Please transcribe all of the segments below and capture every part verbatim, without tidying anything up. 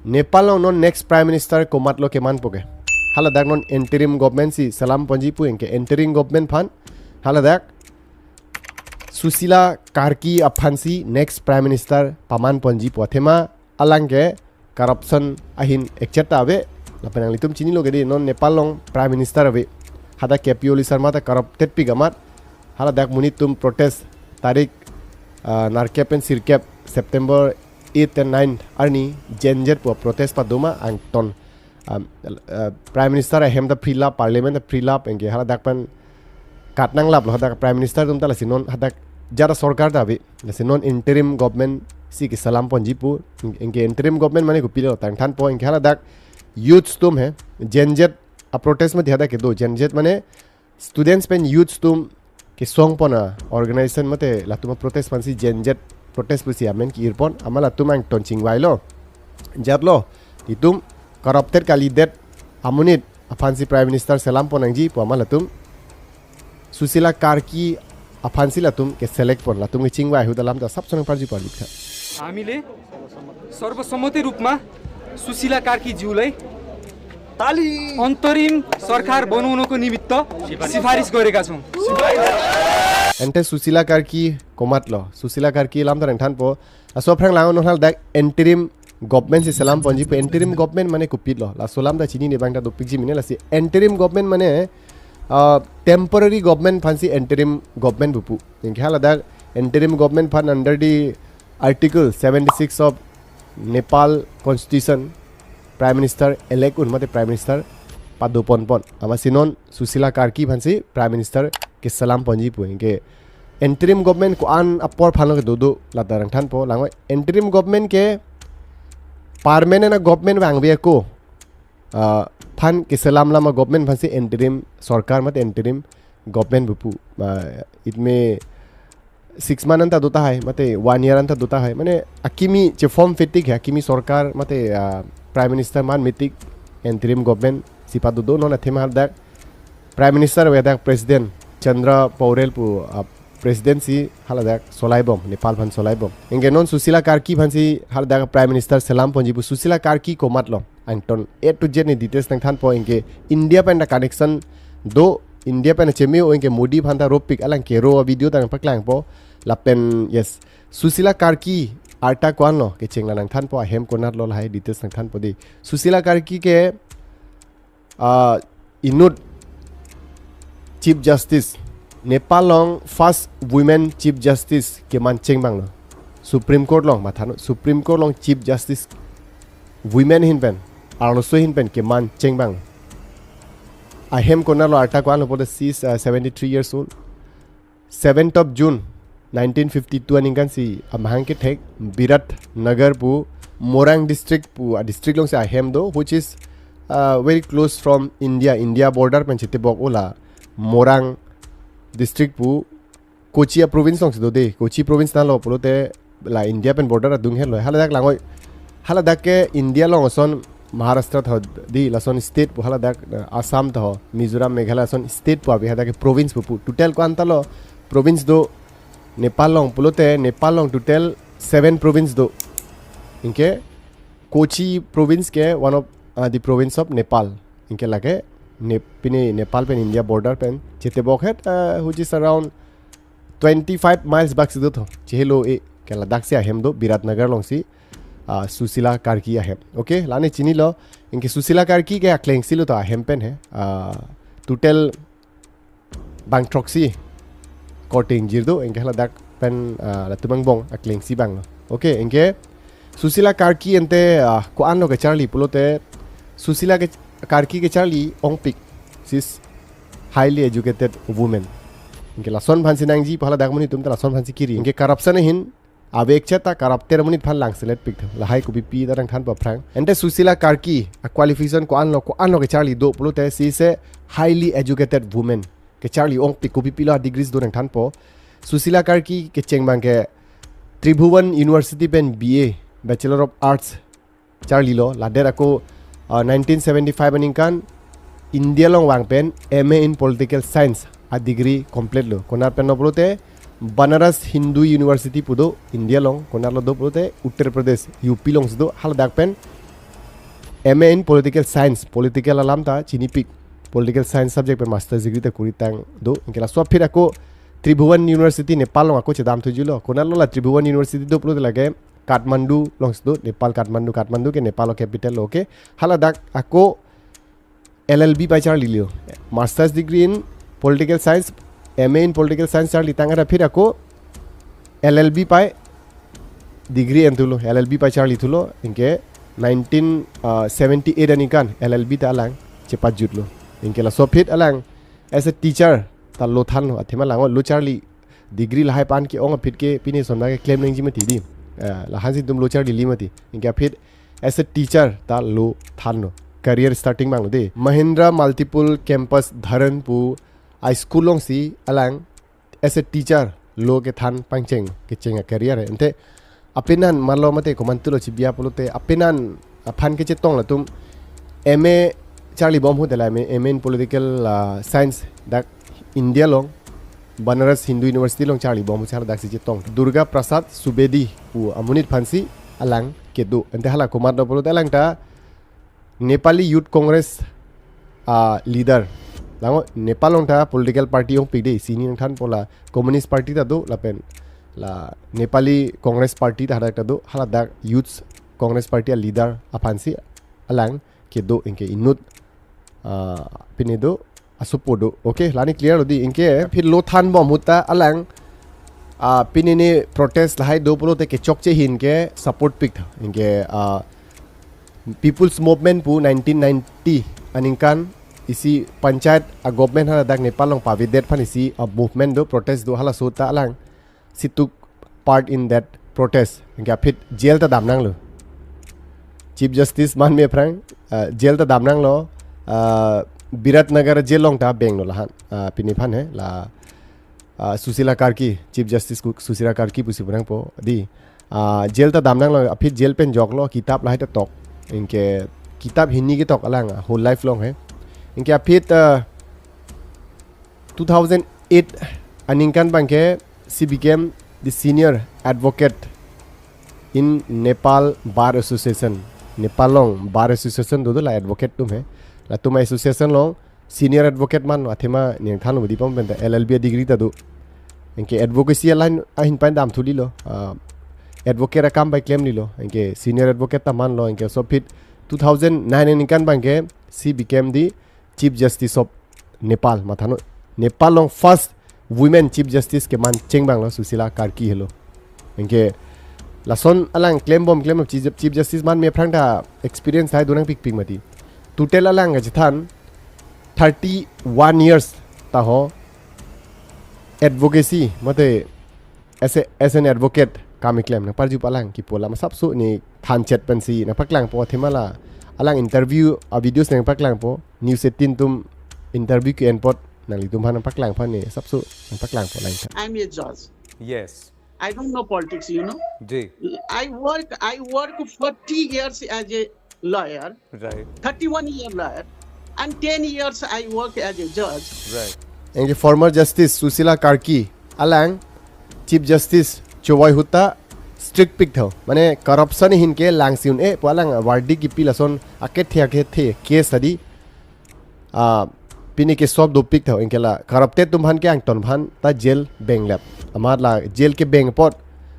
Nepal along non next Prime Minister komatlo kemanpo ke. Haladak non interim government si selam ponji pu anke interim government aphan haladak Sushila Karki aphansi next Prime Minister paman ponji pu athema alang ke corruption ahin ekcheta ave. Lapen nanglitum chinilo ke dei, non Nepal along Prime Minister ave. Hadak K P Oli Sharma ta corrupted pik amat. Haladak monit atum protest tarik, ah, nerkep pen sirkep September eight and nine arni Gen Z pu protest padoma angton, um, uh, Prime Minister ahem ta phrilap, Parliament ta phrilap, anke haladak pen kat nanglaplo hadak Prime Minister atum ta, lasi non hadak jara sorkar ta ave, lasi non interim government si keselam ponji pu. Anke interim government mane kopilo tangthanpo, anke haladak youths atum he, Gen Z a protest mati hadak kedo, Gen Z mane students pen youths atum kesong pon a organization mate latum a protest aphansi Gen Z protest pusi amen ki-irpon, amat latum angton chingvailo. Jatlo, itum corrupted kalidet amonit aphansi Prime Minister selam pon nangji pu amat latum Sushila Karki aphansi latum ke select pon, latum ke chingvai ahut alam ta sapsonang parji parjit kha. हामीले सर्वसम्मति रूपमा सुशीला कार्कीज्यूलाई ताली। अन्तरिम सरकार बनाउनको निमित्त सिफारिस गरेका छौँ। Ante Sushila Karki komatlo, Sushila Karki alam ta nangthanpo. Laso aphrang lang non haladak interim government si selam ponji pu, interim government mane kopilo. Laso alam ta chinine abang ta dopikji mene, lasi interim government mane, ah, temporary government aphansi interim government pu pu. Anke haladak interim government aphan under the Article seventy-six of Nepal Constitution Prime Minister elect un mate Prime Minister pado ponpon. Amatsi non Sushila Karki aphansi Prime Minister keselam ponji pu. Anke interim government ko-an apor aphanlo kedo do, la ta nangthanpo. Lang non interim government ke permanent a government vangve ako, ah, aphan keselam lam a government aphansi interim sorkar mate interim government pu pu. Ah, it may six month anta do tahai, mate one year anta do tahai. Mane akimi che form fatigue hai, akimi sorkar mate, ah, Prime Minister man meeting interim government si pado do. Non athema hadak Prime Minister ave, hadak President Chandra Paurel pu, ah, President si haladak solaibom, Nepal aphan solaibom. Anke non Sushila Karki aphansi haladak Prime Minister selam ponji pu. Sushila Karki komatlo, angton A to Z ne details nangthanpo. Anke India pen ta connection do, India pen chemeo, anke Modi aphan ta ropik, alang kero a video ta nangpaklangpo. Lapen yes, Sushila Karki arta ko-anlo kecheng, la nangthanpo, ahem konatlo, lahai details nangthanpo dei. Sushila Karki ke, ah, inut Chief Justice, Nepal along first women Chief Justice keman cheng abanglo. Supreme Court along matha non, Supreme Court along Chief Justice women ahin pen, arloso ahin pen keman cheng abang. Ahem konatlo, arta ko-anlo pulote she is, uh, seventy-three years old. Seventh of June nineteen fifty-two aningkan si amahang kethek Biratnagar pu Morang district pu a district alongsi ahem do, which is, uh, very close from India, India border pen chetebok ola Morang district pu Kochi a province alongsi do dei. Kochi province nalo pulote la India pen border adung helo. Haladak lang non, haladak ke India along ason Maharashtra tho dei, lason state pu haladak, eh, Assam tho, Mizoram, Meghalaya ason state pu ave, hadak ke province pu pu. Total ko-antalo province do Nepal along pulote, Nepal along total seven province do. Anke Kochi province ke one of, uh, the province of Nepal. Anke lake Ne-, pine Nepal pen India border pen chetebok het, uh, which is around twenty-five miles bak si do tho. Chehelo e, ke ladak si ahem do, Biratnagar alongsi, ah, Sushila Karki ahem. Okay, la-an ne chinilo, anke Sushila Karki ke akleng si lo to ahem pen he. Ah, total bang throksi korte ingjir do, anke ladak pen, ah, latum angbong akleng si abanglo. Okay, anke Sushila Karki ante, ah, ko-anlo kecharli pulote, Sushila ke, Karki kecharli ongpik. She's highly educated woman. Anke lason aphansi nangji pu haladak monit atum ta lason aphansi kiri. Anke corruption ahin ave, ekcheta corrupted amonit aphan langselet pik tho. Lahai kopipi ta nangthanpo aphrang. Ante Sushila Karki a qualification ko-anlo, ko-anlo kecharli do pulote, she is a highly educated woman. Kecharli ongpik, kopipilo a degrees do nangthanpo. Sushila Karki kecheng abang ke Tribhuvan University pen B A, Bachelor of Arts charlilo, ladet ako, uh, nineteen seventy-five aningkan India along vang pen M A in Political Science a degree complete lo. Konat penlo pulote Banaras Hindu University pu do India along, konatlo do pulote Uttar Pradesh, U P alongsi do, haladak pen M A in Political Science, political alam ta chinipik, political science subject pen master's degree ta kuri tang do. Anke laso aphi ako Tribhuvan University Nepal along ako chedam thujulo. Konatlo la Tribhuvan University do pulote lake Kathmandu alongsi do, Nepal Kathmandu, Kathmandu ke Nepal capital lo ke. Hala dak ako L L B pai charlilo. Master's degree in Political Science, M A in Political Science charli tang ra aphi ako L L B pai degree en thulo, L L B pai charli thulo, anke nineteen seventy-eight aningkan L L B ta alang chepajutlo. Anke laso aphi alang as a teacher ta lo thanlo, athema lang lo charli, degree lahai pan ke-ong aphi ke pine son ma ke klem nangji mati di. Ah, lahansi itum lo charlili mati. Anke aphi as a teacher ta lo thanlo. Career starting abang lo de. Mahindra Multiple Campus Dharan pu high school alongsi alang as a teacher lo kethan pangcheng, kecheng a career. Ante apenan malo mate komantulo chibiya pulote apenan aphan kechetong latum M A charlibom ahut la M A, M A in Political, ah, Science dak India along Banaras Hindu University along charlibom ahut hala daksi chetong. Durga Prasad Subedi pu amonit aphansi alang kedo. Ante hala komatlo pulote alang ta Nepali Youth Congress, ah, leader. Lang lo Nepal along ta political party ongpik de, isi nangthanpo la Communist Party ta do, lapen la Nepali Congress Party ta hadak ta do, hala dak Youth Congress Party a leader aphansi alang kedo, anke inut, ah, pine do, asupo do. Okay, lani clear lo di. Anke aphi lo thanbom ahut ta alang, ah, pine ne protest lahai do pulote kechokche ahin ke support pik tha. Anke, ah, People's Movement pu nineteen ninety aningkan isi panchayat a government hala dak Nepal along pavedet aphan isi a movement do, protest do, halaso ta alang si took part in that protest. Anke aphi jail ta damnanglo. Chief Justice manme aphrang, ah, jail ta damnanglo, ah, Biratnagar jail along ta benglo lahan. Ah, pini aphan he, la, ah, Sushila Karki, Chief Justice ku-, Sushila Karki pusi purangpo di. Ah, jail ta damnanglo, aphi jail pen joklo, kitab lahai ta tok. Anke kitab hini ketok alang, ah, whole life along he. Anke aphi, ah, two thousand eight aningkan abangke she became the senior advocate in Nepal Bar Association. Nepal along Bar Association do do la advocate atum he. Latum association along senior advocate manlo, athema nangthanlo di pam penta L L B degree ta do. Anke advocacy a line ahin pen dam thulilo. Ah, advocate akam bai klemlilo. Anke senior advocate ta manlo, anke laso aphi two thousand nine aningkan abangke she became the Chief Justice of Nepal, mathatha. Nepal along first women Chief Justice keman cheng abanglo Sushila Karki helo. Anke lason alang klembom klem Chief, Chief Justice manme aphrang ta experience lahai donangpikpik mati. Total alang kachethan thirty-one years ta ho advocacy mate as a, as an advocate kam keklem nangparjupo alang kipu alam asapso ne than chet pensi nangpaklangpo, athema la alang interview a videos nangpaklangpo, News eighteen atum interview ke-en apot nanglitum aphan nangpaklang aphan ne asapso nangpaklangpo alang. I'm a judge. Yes. I don't know politics, you know. Ji. I work, I work forty years as a lawyer, right, thirty-one year lawyer, and ten years I work as a judge. Right. Anke former Justice Sushila Karki alang Chief Justice chowai ahut ta strict piktha. Mane corruption ahin ke langsi un-e pu alang verdict kipi lason akethe akethe case adi. Ah, pini ke solve dopik tha, anke la corrupted atum aphan ke angton aphan ta jail benglap. Amat la jail kebeng apot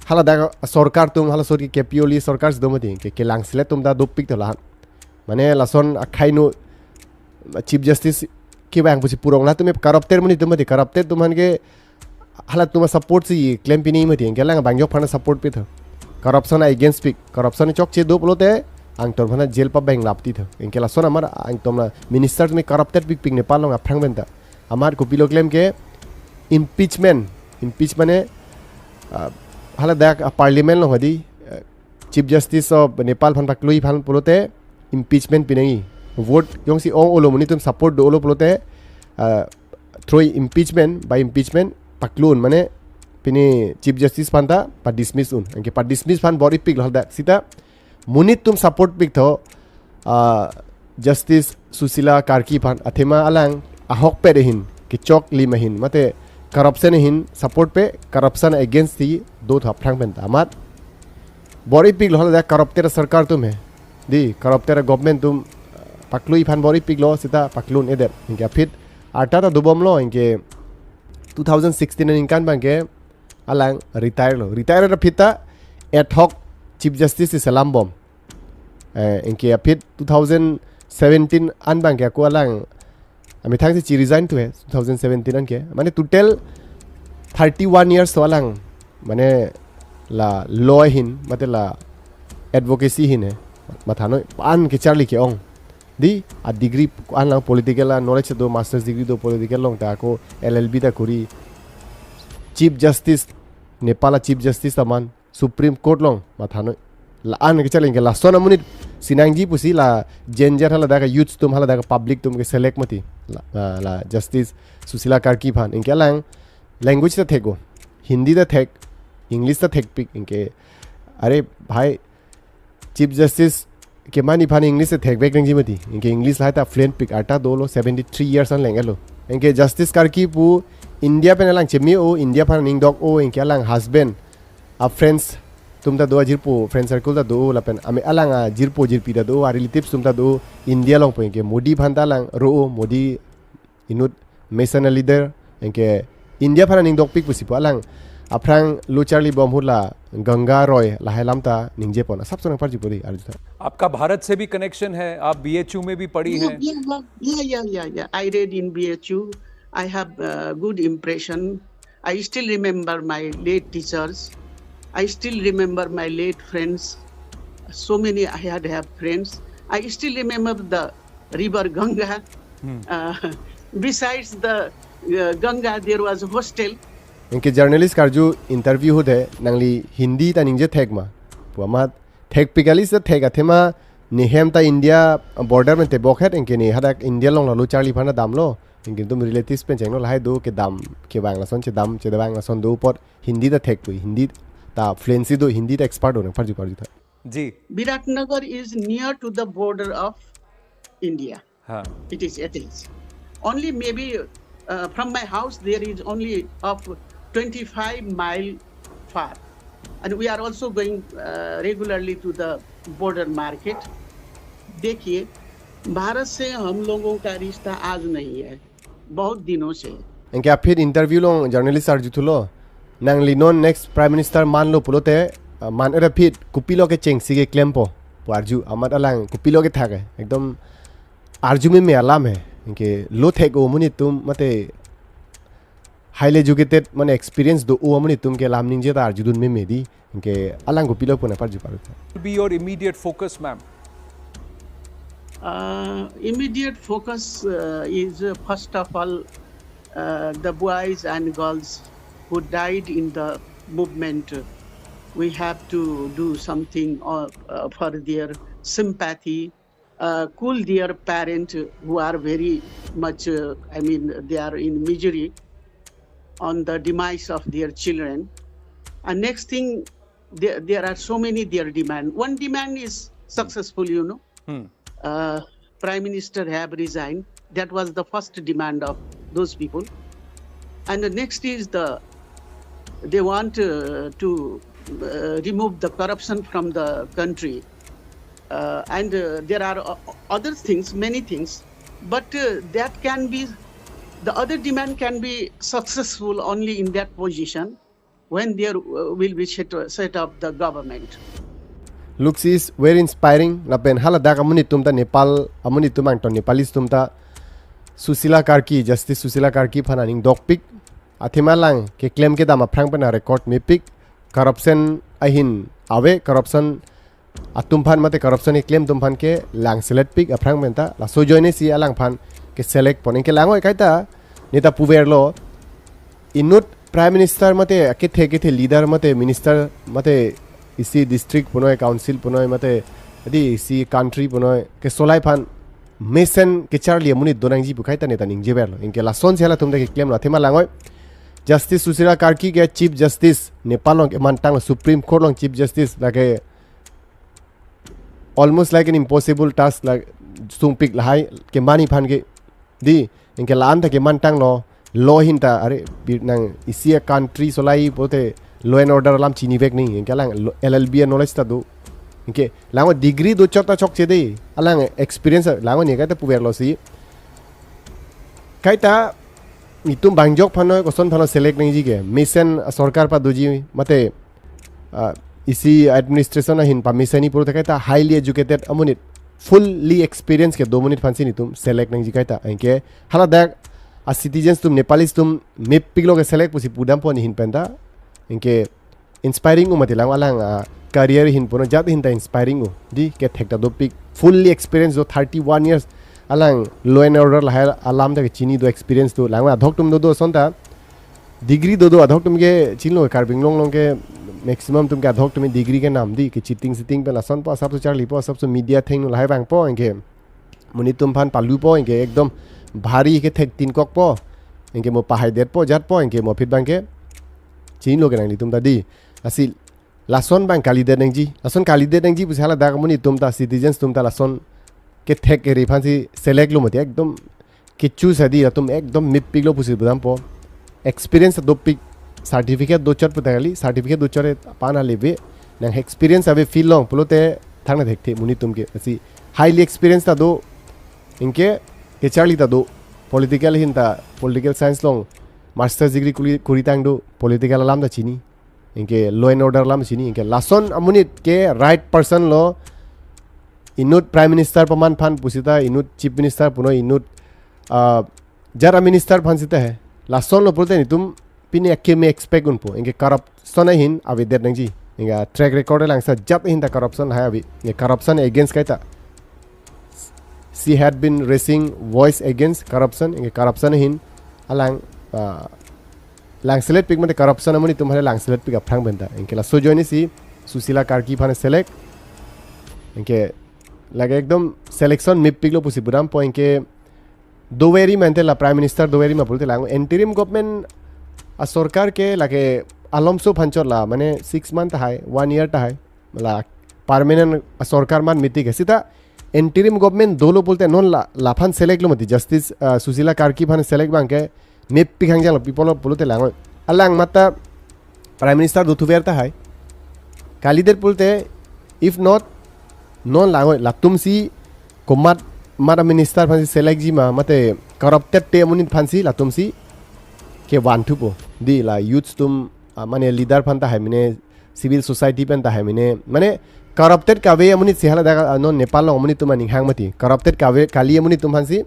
hala dak sorkar atum, hala sorkar ke P O L sorkar si do mati, ke, kelangselet atum ta dopik tha lahan. Mane lason akhai nu Chief Justice kevang pusi purong, latum corrupted amonit atum mati, corrupted atum aphan ke halatum a-support si klem pini mati, anke alang bang yok aphan support pitha. Corruption against pik, corruption chokche do pulote angton aphan jail pabenglap titha. Anke lason amat angton la minister atum corrupted pikpik Nepal along aphrang penta. Amat kopilo klem ke impeachment, impeachment e, ah, hala dak a-parliament along adi, ah, Chief Justice of Nepal aphan paklui aphan pulote impeachment pinangji. Vote jongsi ong-olo, monit atum support do-olo pulote, ah, through impeachment, by impeachment paklu un, mane pini Chief Justice aphan ta pa-dismiss un. Anke pa-dismiss aphan bor-ipiklo hala dak sita monit atum support piktha, ah, Justice Sushila Karki aphan, athema alang ahokpet ahin, kechoklim ahin mate corruption ahin support pe, corruption against si dotha aphrang penta. Amat bor-ipiklo hala dak corrupted sorkar atum he. Di, corrupted government atum paklu iphan bor-ipiklo seta paklu-un-edet. Anke aphi arta ta dobomlo, anke two thousand sixteen aningkan abangke alang retire lo. Retire aphi ta ad hoc Chief Justice si selambom. Eh, anke aphi two thousand seventeen an abangke ako alang amethang si chi-resign tu he, two thousand seventeen anke. Mane total thirty-one years to alang, mane la law ahin, mate la advocacy ahin he. Mathanoi, an kecharli ke-ong. Di, a degree an lang political a knowledge do, master's degree do political along ta ako L L B ta kuri. Chief Justice, Nepal a Chief Justice ta man, Supreme Court along, mathanoi. La-an kecharli, anke lason amonit si nangji pusi la Gen Z hala dak a youths atum hala dak a public atum ke select mati. La, la, la Justice Sushila Karki aphan. Anke alang language ta thek-o. Hindi ta thek, English ta thekpik. Anke, are bhai, Chief Justice keman iphan English ta thekvek nangji mati. Anke English lahai ta fluent pik, arta dolo, seventy-three years an leng-etlo. Anke Justice Karki pu India pen alang cheme-o, India aphan aning dok-o, anke alang husband a friends atum ta do, a jirpo friend circle ta do, lapen ame alang a jirpo jirpi ta do, a relatives atum ta do, India along pu. Anke Modi aphan ta alang ro-o, Modi inut mesen a leader, anke India aphan aning dokpik pusi pu alang aphrang lo charlibom ahut la Ganga Roy lahai alam ta ningjepon. Asap sonang parju puri arju tha. आपका भारत से भी कनेक्शन है, आप बीएचयू में भी पढ़ी हैं। Yeah, yeah, yeah, yeah, yeah, yeah. I read in B H U. I have uh, good impression. I still remember my late teachers. I still remember my late friends. So many I had have friends. I still remember the river Ganga. Hmm. Uh, besides the uh, Ganga, there was a hostel. Anke journalist karju interview ahut he, nangli Hindi ta ningje thek ma pu amat, thekpik kali, seta thek, athema ne hem ta India border pen tebok het, anke ne hadak India along lo charli aphan damlo. Anke atum relatives pen chengno, lahai do kedam kevang lason, chedam chedavang lason do apot Hindi ta thek pu, Hindi ta fluency do, Hindi ta expert do, nang parju parju tha. Ji. Biratnagar is near to the border of India. हाँ. It is, it is. Only maybe uh, from my house there is only of twenty-five mile far. And we are also going uh, regularly to the border market. देखिए, भारत से हम लोगों का रिश्ता आज नहीं है, बहुत दिनों से है। Anke aphi interview along journalist arju thulo, nangli non next Prime Minister manlo pulote, uh, man-et aphi kopilo kechengsi keklempo pu arju, amat alang kopilo kethak he. Ekdom arju meme alam he. Anke lo thek-o amonit atum mate highly educated, mane experience do-o amonit atum ke lam ningje ta arjudun meme di. Anke alang kopilo pu nang parju parju tha. Will be your immediate focus, ma'am? Uh, immediate focus uh, is uh, first of all uh, the boys and girls who died in the movement. We have to do something uh, uh, for their sympathy, uh, cool their parents who are very much, uh, I mean, they are in misery on the demise of their children. And next thing, there, there are so many their demand. One demand is successful, you know. Hmm. Uh, Prime Minister have resigned. That was the first demand of those people. And the next is the, they want uh, to uh, remove the corruption from the country. Uh, and uh, there are uh, other things, many things. But uh, that can be, the other demand can be successful only in that position when there uh, will be set, set up the government. Looks is very inspiring. Lapen haladak amonit atum ta Nepal, amonit atum angton Nepalese atum ta Sushila Karki, Justice Sushila Karki aphan aning dokpik. Athema alang keklem kedam aphrang pen record mepik. Corruption ahin ave, corruption atum aphan mate corruption keklem atum aphan ke lang select pik aphrang pen ta, laso ajoine si alangphan ke select pon. Anke lang-oi kaita neta puverlo, inut Prime Minister mate kethe kethe leader mate minister mate isi district punoi, council punoi mate di isi country punoi kesolai aphan mesen kecharli amonit donangji pu kaita neta ningjeverlo. Anke lasonsi halatum ta keklemlo. Athema lang-oi, Justice Sushila Karki ke Chief Justice Nepal along kemantanglo, Supreme Court along Chief Justice, lake almost like an impossible task, like sungpik lahai keman iphan ke di. Anke la-an ta kemantanglo, law ahin ta, are, bir nang isi a country solai pulote law and order alam chinivek nangji. Anke alang lo-, L L B a knowledge ta do. Anke lang degree dochot ta chokche dei. Alang experience lang ne kaita puverlo si. Kaita itum bangjok aphan noi, koson aphan noi select nangji ke. Mesen sorkar padoji mate, ah, isi administration ahin pameseni pulote kaita highly educated amonit, fully experience kedo amonit aphansi netum select nangji kaita. Anke haladak a citizens atum, Nepalis atum mepiklo ke select pusi pudampo nehin penta. Anke inspiring-o mati lang, alang, ah, career ahin puno jat ahin ta inspiring-o. Dei kethek ta dopik, fully experience do, thirty-one years. Alang law and order lahai alam ta kechini do, experience do. Lang adhok atum dodo asonta, degree dodo, adhok atum ke chinilo, Karbi Anglong along ke maximum atum ke adhok atum degree kenam, dei ke cheating seating pen lasonpo, asapso charlipo, asapso media thengno lahai vangpo, anke monit atum aphan palupo, anke ekdom bhari kethek tin kokpo, anke mo pahaidetpo, jatpo, anke mo aphi abang ke chinilo ke nanglitum ta dei. Lasi lason abang kalidet nangji, lason kalidet nangji pusi haladak amonit atum ta, citizens atum ta lason kethek kere aphansi select-lo mati, ekdom kecho sa dei, latum ekdom mepiklo pusi pudampo. Experience dopik, certificate dochot puta kali, certificate dochot-e aphan aleve, nang experience ave field along pulote thangnat thekthe monit atum ke. Lasi highly experience ta do, anke kecharli ta do, political ahin ta, political science along master's degree kuri, kuritang do, political alam ta chini, anke law and order alam chini, anke lason amonit ke right person lo. Inut Prime Minister paman aphan pusita, inut Chief Minister punoi, inut, ah, jara minister aphan sita he. Lasonlo pulote netum pine akeme expect unpo. Anke corruption ahin avedet nangji. Anke track record langsa jat ahin ta corruption hai ave. Anke corruption against kaita. She had been raising voice against corruption. Anke corruption ahin alang, ah, langseletpik mate corruption amonit atum hale langseletpik aphrang penta. Anke laso ajoinesi Sushila Karki aphan select. Anke lake ekdom selection mepiklo pusi pudampo, anke doveri mante la Prime Minister doveri ma pulote lang interim government asorkar ke lake alomso aphan chot la, mane six month tahai, one year tahai, la permanent asorkar man miti ke sita interim government dolo pulote non la, laphan select-lo mati, Justice, ah, Sushila Karki aphan select abang ke mepik hangjanglo, people of pulote lang. Alang mata Prime Minister dothuver tahai. Kalidet pulote, if not, non lang latumsi komat, mara minister aphansi select-ji ma, mate corrupted te amonit aphansi latumsi kevanthupo. Dei la youths atum, ah, mane leader aphan tahai mene, civil society pen tahai mene, mane corrupted kave amonit si haladak, ah, non Nepal along amonit atum aning hang mati. Corrupted kave kali amonit atum aphansi,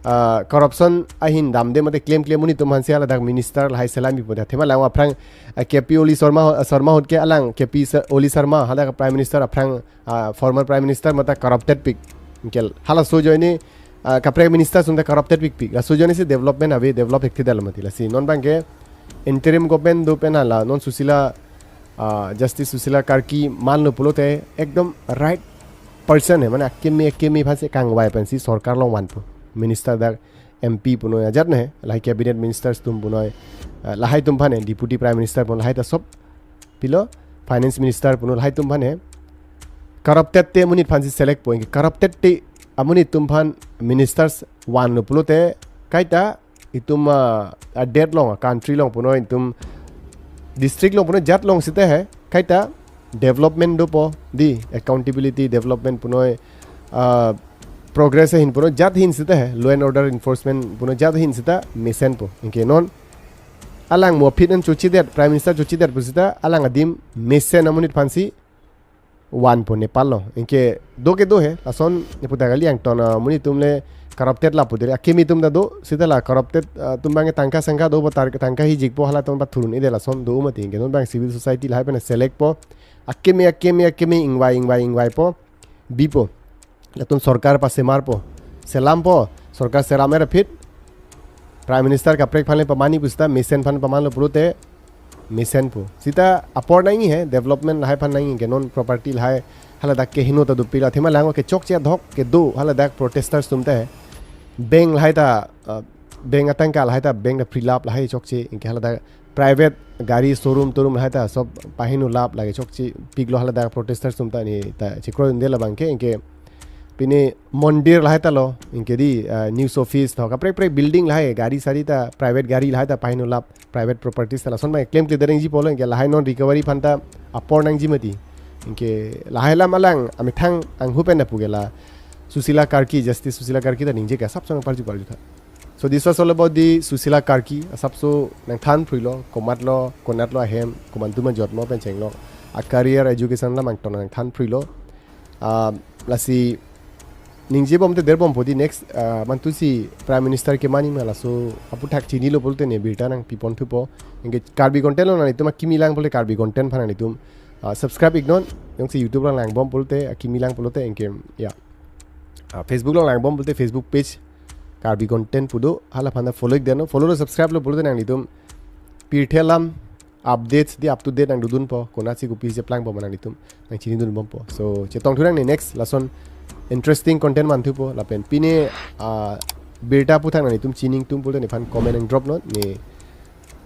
ah, corruption ahin damde mate klemkle amonit atum aphansi haladak minister lahai selam pipo. Athema lang aphrang, ah, K P Oli Sharma, Sharma ahut ke alang K P Sa-, Oli Sharma haladak Prime Minister aphrang, ah, former Prime Minister mata corrupted pik. Anke halaso ajoine, ah, kaprek minister atum ta corrupted pikpik. Laso ajoinesi development ave, develop thekthe detlo mati. Lasi non abang ke interim government do pen la non Sushila, ah, Justice Sushila Karki manlo pulote ekdom right person he, mane akeme akeme aphansi kangvai pensi sorkar along vanpo. Minister dak, M P punoi ajat ne, lahai cabinet ministers atum punoi, ah, lahai atum aphan he, Deputy Prime Minister punoi, lahai ta sob pilo, Finance Minister punoi, lahai atum aphan he. Corrupted te amonit aphansi select-po, anke corrupted te amonit atum aphan ministers vanlo pulote kaita itum, ah, adet along, country along punoi, itum district along punoi, jat along sita he kaita development dopo, dei accountability, development punoi, ah, progress ahin punoi, jat ahin sita he, law and order enforcement punoi, jat ahin sita mesenpo. Anke non alang mo aphi an chochidet, Prime Minister chochidet pusita alang adim mesen amonit aphansi vanpo Nepal along. Anke do ke do he, lason ne puta kali, angton, ah, amonit atum le corrupted lapu dere, akeme atum ta do, sita la corrupted, ah, atum abang ke tangka sangka dopo, tar tangka hijikpo, halatum pathurun-e det, lason do mati. Anke non abang civil society lahai pen select-po, akeme akeme akeme ingvai ingvai ingvaipo, bipo. Latum sorkar pasemarpo, selampo, sorkar selam-er aphi Prime Minister kaprek aphan le pamani pusita mesen aphan pamanlo pulote mesenpo. Sita apor nangji he, development lahai aphan nangji, anke non property lahai haladak kehingno ta dopiklo. Athema lang kechokche adhok kedo haladak protesters atum ta he. Bank lahai ta, ah, bank atangka lahai ta, bank ta prilap lahai chokche, anke haladak private gari showroom torum lahai ta sob pahingno lap, lake chokche piklo haladak protesters atum ta, ne ta chekroi-un-e det labang ke. Anke pine mondir lahai ta lo, anke dei, ah, news office tho, kaprek kaprek building lahai, gari sari ta, private gari lahai ta pahingno lap, private properties ta, lason abang klemkledet nangji pulo, anke lahai non recovery aphan ta apor nangji mati. Anke lahai alam alang amethang anghu pen apu ke la Susila Karki, Justice Susila Karki ta ningje ke asapso nangparju parju tha. So this was all about the Susila Karki. Asapso nangthan phruilo, komatlo, konatlo ahem, komantu ma jotmo pen chenglo, a career, education alam angton nangthan phruilo. Ah, lasi ningjebom te derbompo, the next, ah, mantu si Prime Minister keman ma, laso aputhak chinilo pulote ne birta nangpipon thupo. Anke Karbi Content lo nanglitum akimi lang pulote Karbi Content aphan nanglitum, ah, subscribe iknon. Jongsi YouTube along langbom pulote, akimi lang pulote, anke, ya. Ah, Facebook along langbom pulote Facebook page Karbi Content pu do, hala aphan ta follow ikdetnon. Follow lo, subscribe lo pulote nanglitum pirthe alam updates, the up to date nangdodunpo, konatsi kopi cheplangpo ma nanglitum nangchinidunbompo. So chetongthu nangne next, lason interesting content manthupo. Lapen pine, ah, birta aputhak nanglitum chini ingtung pulote nephan comment nang drop non, ne,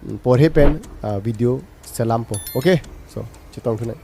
mm, porhe pen, ah, video selampo. Okay, so chetongthu nang.